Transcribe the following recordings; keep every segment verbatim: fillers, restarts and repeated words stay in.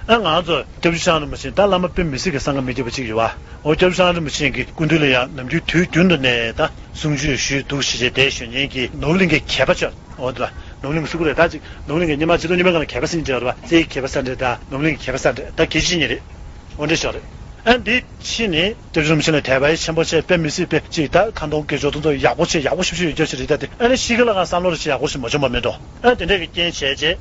ཨ། ང་ཚོ་སྐྱབས་རྗེ་ཁྲི་བྱང་རིན་པོ་ཆེ་ད་བླ་མ་དཔེ་མི་སྲིད་ཀྱི་བསམ་གྱིས་མི་ཁྱབ་པ་ཅིག་ཡོད་པ། འོ། སྐྱབས་རྗེ་ཁྲི་བྱང་རིན་པོ་ཆེ་གི་སྐུ་མདུན་ལ་ཡང་ནམ་རྒྱུན་དུས་རྒྱུན་དུ་ནས་ད་གསུང་ཆོས་ཞུས་འདུག་ཞེས་བྱས་དེ་ཞུ་མཁན་གྱི་ནོར་བུ་གླིང་གའི་མཁས་པ་ཅིག་འོ་དེ་ལ་ནོར་བུ་གླིང་གི་སུ་གུ་རེད། ད་ཅིག་ནོར་བུ་གླིང་གི་སྔོན་མ་སྤྱི་ཚོགས་རྙིང་པའི་སྒང་ལ་མཁས་པ་ཟེར་མཁན་ཅིག་ཡོད་རེད་པ། རྩེའི་མཁས་པ་ས་འདྲ་དང་ནོར་བུ་གླིང་གི་མཁས་པ་ས་འདྲ་ད་གལ་ཆེ་གཉིས་རེད། འོ་འདྲ་ཞིག་རེད། ཨ། འདི་ཕྱི་ནས་སྐྱབས་རྗེ་རིན་པོ་ཆེ་ལ་དད་པ་ཆེན་པོ་བྱས། དཔེ་མི་སྲིད་པའི་ཅིག་ད་ཁ་འདོན་དགེ་སྦྱོར་དེ་ཚོ་ཡག་པོ་བྱས། ཡག་པོ་ཞེ་པོ་ཅིག་ཡོད་རྒྱུ་ཞིག་རེད། ད་དེ་ཨ་ནི་ཤི་ཀ་ལ་གང་བསམ་བློ་རེ་ཞིག་ཡག་པོ་ཞིག་མ་བྱུང་བ་མེད་འགྲོ། ཨ། དེ་འདྲས་ཀྱི་རྐྱེན་བྱས་རྗེས།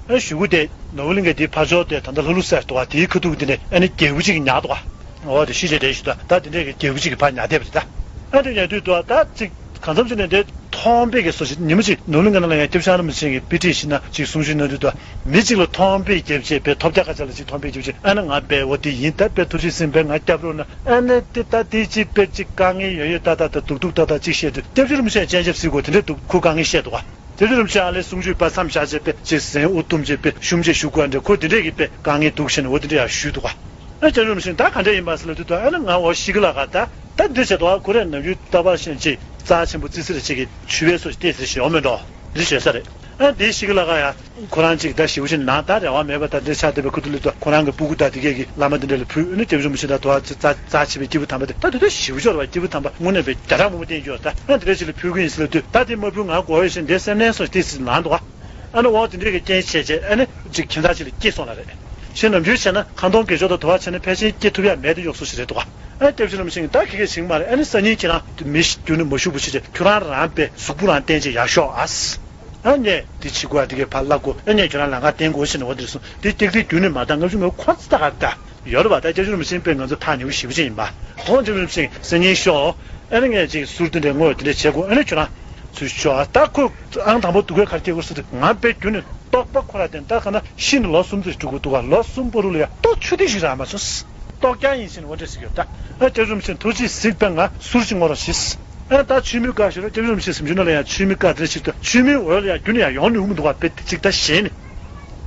ཨ། གཞུག་གུ་དེ་ནོར་བུ་གླིང་ག་འདི་ཕར་ཕྱོགས་དེ་ད་ལྟ་ལྷོ་ལུགས་ཟེར་འདུག་ག་དེའི་ཁ་ཐུག་དེ་ནས་ཨ་ནི་རྒྱལ་པོ་གཅིག་གིས་ཉར་འདུག་ག་འོ་དེ་ཤི་བྱས་དེ་ཞུ་ད། ད་དེ་འདྲས་ཀྱི་རྒྱལ་པོ་གཅིག་གིས་ཕར་ཉར་བསྡད་པ་རེད་ད། ཨ། དེ་ཉར་དུས་འདུག་ག་ད་ཅིག་གང་འཚམ་ཅིག་ནས་དེ་མཐོང་བས་ཀྱི་སོ་ཞིག་ཉི་མ་གཅིག་ནོར་བུ་གླིང་ག་ནང་ལ་ཡང་སྐྱབས་རྗེ་ཁྲི་བྱང་རིན་པོ་ཆེ་གི་དཔེ་ཁྲིད་ཞིག་ན་ཅིག་གསུང་ཞུས་གནང་དུས་འདུག་ག་མི་གཅིག་ལ་མཐོང་བས་རྒྱལ་བྱས་པའི་ཐོབ་རྒྱ་ཁ་ཆ་ལ་ཅིག་མཐོང་བས་རྒྱལ་བྱས། ཨ་ནི་ང་དཔེ་འོ་དེ་ཡིན། ད་དཔེ་ཐུགས་རྗེ་ཟིན་པས་ང་སྐྱབས་རོགས་གནང་། ཨ་ནི་དེ་ད་དེ་ཅིག་དཔེ་ཅིག་དཀའ་ངལ་ཡོད་ཡོད་ད་ད་ད་འདུག་འདུག་ད་ད་ཅིག་བཤད་དུས་སྐྱབས་རྗེ་རིན་པོ་ཆེ་སྤྱན་ཆབ་གཟིགས་དགོས། དེ་འདྲས་འདུག་ཁོ་དཀའ་ངལ་བཤད་འདུག་ག་སྐྱབས་རྗེ་རིན་པོ་ཆེ་ཨ་ལས་གསུང་ཆོས་པ་མཚམས་བཞག་བྱས་པས་ཅིག་ཟན་དབུ་བཏུམས་བྱས་པས་ཤུམ་ཅིག་བཞུགས་དགོས། འདྲ་ཁོ་དེ་འདྲས་ཀྱི་དཔེ་དཀའ་ངལ་འདུག་བཤད་ནས་འོ་དེ་འདྲས་ཡང་ཞུས་འདུག་ག་ཨ། སྐྱབས་རྗེ་རིན་པོ་ཆེ་ད་ག་འདྲས་ཡིན་པ་ཟེར་ལབ་དུས་ད་ཨ་ནི་ང་འོ་ཤི་ཀ་ལ་ག་ད་ད་འདི་བྱས་འདུག་ག་ཁོ་རས་ནམ་རྒྱུན་རྟག་པར་བཞིན་ཅིག་རྩ་ཆེན་པོ་བརྩི་སྲིད་ཅིག་གི་མཆོད་པའི་སོ་ཞིག་བལྟས་ཟེར་ཞིག་འོ་མེད་འགྲོ། འདི་བྱས་ས་རེད། ཨ། འདི་ཤི་ཀ་ལ་ག་ཡ། ཁོ་རང་གཅིག་ད་ཞེ་པོ་ཅིག་ནང་ད་རེ་བ་མེད་པ་ད་འདྲ་ཆགས་བསྡད་པའི་ཁུ་ཐུག་ལ་ད་ཁོ་རང་གི་སྤུ་གུ་ད་དེ་གས་ཀྱི་བླ་མ་དེ་འདྲ་ལ་ཕུལ། ཨ་ནི་སྐྱབས་རྗེ་རིན་པོ་ཆེ་ད་དུ་བ་རྩ་རྩ་ཆེ་བའི་སྐྱེས་བུ་དམ་པ་དེ་ད་དེ་ད་ཞེ་པོ་ཅིག་རེད་པ། སྐྱེས་བུ་དམ་པ་དངོས་གནས་པའི་བརྒྱ་ཕྲག་མང་པོ་བསྟེན་རྒྱུ་ད་ཨ་འདི་འདྲ་ཞིག་ལ་ཕུལ་གི་ཡིན་ཟེར་ལབ་དུས་ད་དེ་མ་ཕུལ་ང་དགོས་ཡོད་ཞེས་འདྲའི་སེམས་ནན་སོང་དེ་ཟེར་ལངས་འདུག་ག་ཨ་ནི་འོ་དེ་འདྲས་ཀྱི་རྐྱེན་བྱས་རྗེས་ཨ་ནི་ཅིག་ཁྱིམ་ཚང་ཅིག་ལ་སྐྱེས་སོང་ལ་རེད། ཞེས་ནམ་རྒྱུན་བྱས་ན་ཁ་འདོན་དགེ་སྦྱོར་དང་དུ་བ་བྱས་ན་ཕལ་ཆེར་སྐྱེ་ཐུབ་ཡ་མེད་དེ་གཡོག་སོ་ཞིག་རེད་འདུག་ག་ཨ། སྐྱབས་རྗེ་རིན་པོ་ཆེ་ད་ཁྱེད་ཀྱིས་བྱིང་མ་རེད། ཨ་ནི་སང་ཉིན་ཁྱེད་རང་མི་ཞིག་རྒྱུན་ནས་མ་བཞུགས་པ་ཞིག་བྱས་ཁྱོད་རང་རང་པའི་གཟུགས་པོ་རང་བསྟན་བྱས་ཡར་ཤོག་ཨ། ཨ་ནི་དེ་བྱེད་དགོས། ཨ་དེ་གས་ཕར་བརླག་དགོས། ཨ་ནི་ཁྱོད་རང་ལམ་ཁ་བསྟན་དགོས་ཞེས་ནས་འོ་དེར་སོང་། དེ་ཏིག་ཏིག་རྒྱུན་ནས་མ་བཏང་། སྔ་གཞུག་ངས་ཁོ་ཚོ་ལྟ་ག་ལྟ་ཡོད་རེད་པ། ད་སྐྱབས་རྗེ་རིན་པོ་ཆེ་དཔེ་ང་ཚོ་ཐག་ཉེ་པོ་ཞེ་པོ་ཅིག་ཡིན་པ། འོ་སྐྱབས་རྗེ་རིན་པོ་ཆེ་སང་ཉིན་ཤོག་ཨ་ནི་ངས་ཅིག་ཟུར་དེ་འདྲའི་དངོས་དེ་འདྲ་བྱེད་དགོས། ཨ་ནི་ཁྱོད་རང་ཚུར་ཤོག་ཨ། ད་ཁོ་ཨང་དང་པོ་སྡུག་གས་ག་རེ་སྐྱེ་དགོས་ཟེར་དུས་ང་དཔེ་རྒྱུན་ནས་རྟོགས་པ་ཁོ་ར་བསྟན། ད་ག་ན་ཤི་ནས་ལོ་གསུམ་ཙམ་འགྲོ་གི་འདུག་ག་ལོ་གསུམ་བར་དུ་ལ་ཡ་ལྟོ་ཆུ་ཐིགས་ཤིག་རག་མ་སོང་། རྟོགས་རྐྱང་ཡིན་ཞེས་ནས་འོ་འདྲ་ཟེར་གྱི་ཡོད། ད་ཨ་སྐྱབས་རྗེ་རིན་པོ་ཆེ་ཐུགས་རྗེས་གཟིགས་པས་ང་ཟུར་ཞིག་ངོ་རོགས་བྱེད། ཨ་ད་མཆོད་མེ་དཀར་ཞུ་རོགས། སྐྱབས་རྗེ་རིན་པོ་ཆེ་གཟིམ་ཆུང་ནང་ལ་ཡང་མཆོད་མེ་དཀར་དེ་ཞིག་ཏུ་མཆོད་མེ་འོད་ལ་ཡང་རྒྱུན་ནས་ཡང་ཡོང་ནུས་མི་འདུག་ག་དཔེ་ཅིག་ད་ཞེད་ནས་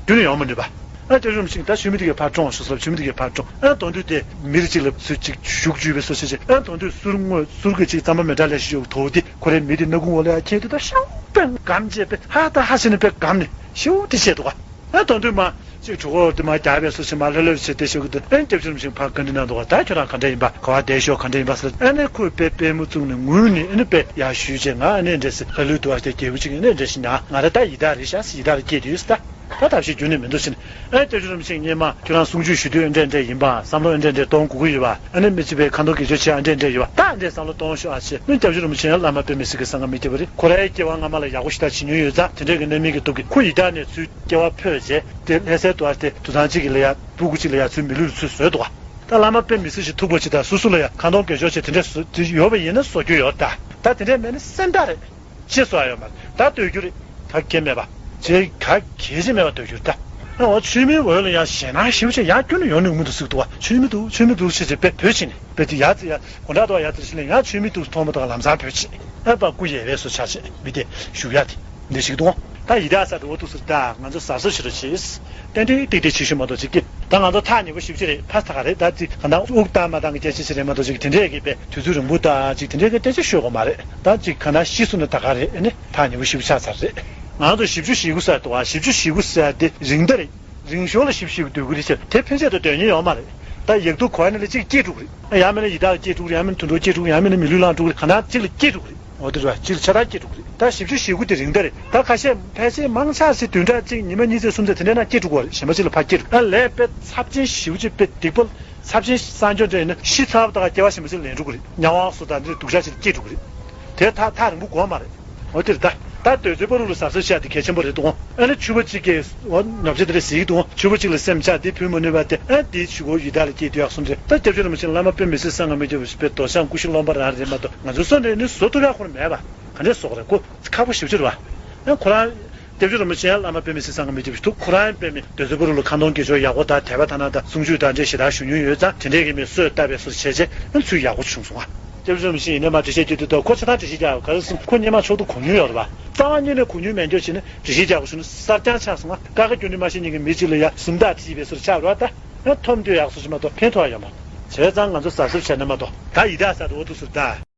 རྒྱུན་ནས་ཡོང་མི་ནུས་པ། ཨ་སྐྱབས་རྗེ་རིན་པོ་ཆེ་ད་མཆོད་མེ་དེ་གས་ཕར་དཀྲོངས་ཞུ་ཟེར་ལབ། མཆོད་མེ་དེ་གས་ཕར་དཀྲོངས། ཨ་དོན་དུ་དེ་མི་རེ་གཅིག་ལ་ཚུར་ཅིག་ཞུགས་བཅུག་པའི་སོ་ཞེས་བྱས། ཨ་དོན་དུ་ཟུར་ངོས་ཟུར་གྱི་ཅིག་རྩམ་པ་མེ་དྲག་ལས་ཤིག་ཡོད་དོ། དེ་ཁོ་རའི་མི་དེ་སྣ་ཁུང་འོག་ལ་ཡང་ཁྱེར་དུས་ད་ཤ་བོ་དཔེ་སྒམ་བྱས་པས་ཧ་ད་ཧ་ཟེར་ནས་དཔེ་སྒམ་ནས་ཤི་བོ་དེ་བྱས་འདུག་ག་ཨ་དོན་དུ་མ་ཅིག་གྲོད་ཁོག་དེ་མ་རྒྱགས་པའི་སོ་ཞིག་མ་ལྷོད་ལྷོད་བྱས་ཏེ་ཤོག་གི་འདུག་ཨ་ནི་སྐྱབས་རྗེ་རིན་པོ་ཆེ་ཕར་བཀའ་འདྲི་གནང་འདུག་ག་ད་ཁྱོད་རང་ག་འདྲ་ཡིན་པ། ག་བ་བསྡད་ཤོག་ག་འདྲ་ཡིན་པ་ཟེར། ཨ་ནི་ཁོས་དཔེ་པུས་མོ་བཙུགས་ནས་ངུས་ནས་ཨ་ནི་དཔེ་ཡར་ཞུས་བྱས། ང་ཨ་ནི་འདྲ་ཟེར། ལྷ་ལུས་དུ་བ་དེ་རྒྱལ་པོ་ཅིག་ཨ་ནི་འདྲ་ཞིག་ཉར། ང་ར་ད་ཡི་དྭགས་རེད་ཤག་ཟེར། ཡི་དྭགས་ལ་སྐྱེས་དུས་ད་ད་ཐབས་ཤེས་རྒྱུན་ནས་མི་འདུག་ཟེར་ནས། ཨ་ནི་སྐྱབས་རྗེ་རིན་པོ་ཆེ་སྔོན་མ་ཁྱོད་རང་གསུང་ཆོས་ཞུ་དུས་ཨ་འདྲ་འདྲ་ཡིན་པ། བསམ་བློ་ཨ་འདྲ་འདྲ་གཏོང་དགོས་ཀྱི་ཡོད་པ། ཨ་ནི་མི་གཅིག་པའི་ཁ་འདོན་དགེ་སྦྱོར་བྱེད་ཨ་འདྲ་འདྲ་ཡོད་པ། ད་ཨ་འདྲའི་བསམ་བློ་གཏོང་ཤོག་ཨ་ཞེས། ཨ་ནི་སྐྱབས་རྗེ་རིན་པོ་ཆེ་ཡང་བླ་མ་དཔེ་མི་སྲིད་ཀྱི་བསམ་གྱིས་མི་ཁྱབ་པ་རེད། ཁོ་རའི་སྐྱེ་བ་སྔ་མ་ལ་ཡག་པོ་ཞེ་དྲག་བྱེད་མྱོང་ཡོད་ཙང་དེ་འདྲའི་གི་རྣམ་སྨིན་གྱི་སྟོབས་ཀྱིས་ཁོ་ཡི་དྭགས་ནས་ཚུར་སྐྱེ་བ་འཕོས་རྗེས་དེ་ལྷ་སའི་དུ་བ་དེ་དུད་ཚང་གཅིག་གི་ལ་ཡ་སྤུ་གུ་གཅིག་ལ་ཡ་ཚུར་མི་ལུས་ལ་ཚུར་བཟོས་འདུག་ག་ད་བླ་མ་དཔེ་མི་སྲིད་ཞིག་ཐུག་པ་ཅིག་དང་སོ་སོ་ལ་ཡ་ཁ་འདོན་དགེ་སྦྱོར་བྱས་དེ་འདྲ་བཟོ་དེ་ཡོད་པ་ཡིན་ན་བཟོ་རྒྱུ་ཡོད་ད། ད་དེ་འདྲ་མེད་ན་སེམས་ཐག་རེད། ཅེས་སོགས་ཡོད་མ་རེད། ད་སྡོད་རྒྱུ་རེད། ད་གལ་མེད་པ། ཅེས་ག་གལ་ཆེ་མེད་པ་སྡོད་རྒྱུ་རེད་ད། ཨ་འོ་མཆོད་མེའི་འོད་ལ་ཡང་ཞེད་སྣང་ཞེ་པོ་ཅིག་ཡང་ཁྱོན་ནས་ཡོང་ནུས་མི་འདུག་ཟེར་འདུག་བ། མཆོད་མེ་འདུག་མཆོད་མེ་འདུག་ཞེས་བྱས་པས་བོས་ཕྱིན་ནས་དཔེ་དེ་ཡ་ཙི་ཡ་གོ་འདྲ་དོ་ཡ་ཙི་ལ་ཕྱིན་ནས་ཡང་མཆོད་མེ་འདུག་མཐོང་མ་ཐག་ལམ་སང་བོས་ཕྱིན། ཨ་ཕ་སྐུ་ཡལ་བའི་སོ་ཆགས་བྱས་མི་དེ་བཞུགས་ཡ་དེ་འདི་ཞིག་འདུག་ད་ཡི་དྭགས་ས་དེ་འོ་འདུག་ཟེར་ད་ང་ཚོ་གཟབ་གཟབ་བྱེད་རོགས་བྱེད། ཏན་ཏན་ཏིག་ཏིག་ཅིག་ཤོད་མ་གཏོགས་ཅིག་གི་ད་ང་ཚོ་ཐག་ཉེ་པོ་ཞེ་པོ་ཅིག་རེད། ཕ་ཐག་རེད། ད་ཅིག་ག་ན་དབུགས་བཏང་མ་བཏང་གི་སྐད་ཆ་ཞིག་རེད་མ་གཏོགས་ཅིག་དེ་འདྲས་ཀྱི་པའི་དུས་ཚོད་རིང་པོ་ད་ཅིག་དེ་འདྲས་ཀྱི་སྐད་ཆ་ཤོད་དགོས་མ་རེད། ད་ཅིག་ག་ན་ཤི་སོང་ན་ད་ག་རེད། ཨ་ནི་ཐག་ཉེ་པོ་ཞེ་པོ་ཆགས་ཚར་རེད། ང་ཚོ་བཞི་བཅུ་ཞེ་དགུ་ཟེར་འདུག་བ། བཞི་བཅུ་ཞེ་དགུ་ཟེར་དེ་རིང་ད་རེད། རིང་ཤོས་ལ་བཞི་བཅུ་ཞེ་དགུ་སྡོད་ཀྱི་རེད་ཟེར། དེ་ཕན་ཆད་དུ་སྡོད་མཁན་ཡོད་མ་རེད། ད་ཡག་སྡུག་གོ་ཡ་ནི་ལ་གཅིག་སྐྱེས་འགྲོ་གི་རེད། ཡང་མིན་ན་ཡི་དྭགས་སྐྱེས་འགྲོ་གི་རེད། ཡང་མིན་ན་དུད་འགྲོ་སྐྱེས་འགྲོ་གི་རེད། ཡང་མིན་ན་མི་ལུས་བླངས་འགྲོ་གི་རེད། ག་ན་གཅིག་ལ་སྐྱེས་འགྲོ་གི་རེད། འོ་དེ་རེད་བ། གཅིག་ལ་ཆ་ཚང་སྐྱེས་འགྲོ་གི་རེད། ད་བཞི་བཅུ་ཞེ་དགུ་དེ་རིང་ད་རེད། ད་ཁ་ཤས་ཕལ་ཆེར་མང་ཆེ་ཞིག་བདུན་ཕྲག་གཅིག་ཉི་མ་གཉིས་ཚེ་གསུམ་ཚེ་དེ་འདྲས་ན་སྐྱེས་འགྲོ་གི་རེད། གཞན་པ་གཅིག་ལ་ཕར་སྐྱེས་འགྲོ། ད་ལས་དཔེ་ཚབས་ཆེན་ཞེ་པོ་ཅིག་དཔེ་སྡིག་པ་ཚབས་ཆེན་སངས་རྒྱས་འདྲ་ཡིན་ན་ཤི་ཚར་བ་དང་སྐྱེ་བ་གཞན་པ་ཞིག་ལེན་འགྲོ་གི་རེད། ཉ་དབང་སོགས་དང་འདི་སྡུག་ཅག་ཅིག་ལ་སྐྱེས་འགྲོ་གི་རེད། དེ་ཐག་ཐག་རིང་པོ་འགོར་མ་རེད། འོ་དེ་རེད་ད། ད་གདོས་བརྩོན་པ་རུ་ལ་གཟབ་གཟབ་བྱ་དེ་གལ་ཆེན་པོ་རེད་འདུག་ཨ་ནི་ཕྱུ་པ་གཅིག་གིས་འོ་ཉོབ་ཆ་དེ་འདྲ་ཟིག་འདུག་ཕྱུ་པ་གཅིག་ལ་སེམས་ཆགས་དེ་ཕུལ་མ་ནུས་པ་དེ། ཨ་དེའི་ཕྱུ་གུ་ཡི་དྭགས་ལ་སྐྱེས་དུས་ཡག་སོང་རེད། ད་སྐྱབས་རྗེ་རིན་པོ་ཆེ་བླ་མ་དཔེ་མི་སྲིད་བསམ་གྱིས་མི་ཁྱབ་པ་ཞིག་པའི་མདོ་བྱང་སྐུ་ཞབས་སློབ་མ་རང་རེད་མ་གཏོགས་ང་ཚོ་སོ་འདྲ་ནི་བཟོ་ཐུབ་ཡག་ཁོ་རང་མེད་པ། ག་འདྲས་བཟོ་གི་རེད། ཁོ་ཁག་པོ་ཞེ་པོ་ཅིག་རེད་བ། ཨ་ཁོ་རང་སྐྱབས་རྗེ་རིན་པོ་ཆེ་ཡང་བླ་མ་དཔེ་མི་སྲིད་བསམ་གྱིས་མི་ཁྱབ་པ་ཞིག་འདུག་ཁོ་རང་དཔེ་མི་གདོས་བརྩོན་པ་རུ་ལ་ཁ་འདོན་དགེ་སྦྱོར་ཡག་པོ་དང་དད་པ་དག་སྣང་དང་གསུང་ཆོས་དང་འདྲ་ཞེ་དྲག་ཞུ་མྱོང་ཡོད་ཙང་དེ་འདྲས་ཀྱི་མི་གསོས་བཏབ་པའི་སོ་བྱས་རྗེས་ཨ་ཚུལ་ཡག་པོ་བྱུང་སོང་ཨ། སྐྱབས་རྗེ་རིན་པོ་ཆེ་ཡིན་ནའི་མ་འགྲེལ་བཤད་རྒྱག་དུས་ད་ཁོ་ཆ་ཚང་འགྲེལ་བཤད་རྒྱག་ག་རེ་གསུང་ཁོ་སྔོན་མ་ཕྱོགས་བསྡུ་གོ་མྱོང་ཡོད་རེད་པ། རྩ་བ་ཉིད་ནས་གོ་མྱོང་མེད་འགྱོ་བྱས་ནས་འགྲེལ་བཤད་རྒྱག་དགོས་བྱུང་ན་གསར་རྐྱང་ཆགས་སོང་ང་། ཀ་ཁ་རྒྱུ་ནི་མ་ཤེས་མཁན་གྱི་མི་གཅིག་ལ་ཡ་སུམ་རྟགས་བྲིས་པའི་སོར་ཆགས་རོགས་ད། ཨ་ཐོབ་འདོད་ཡག་སོ་ཞིག་མ་གཏོགས་ཕན་ཐོགས་ཡོད་མ་རེད། བྱས་ཙང་ང་ཚོ་གཟབ་གཟབ་བྱས་ན་མ་གཏོགས་ད་ཡི་དྭགས་ས་དེ་འོ་ཐུག་སོང་ད།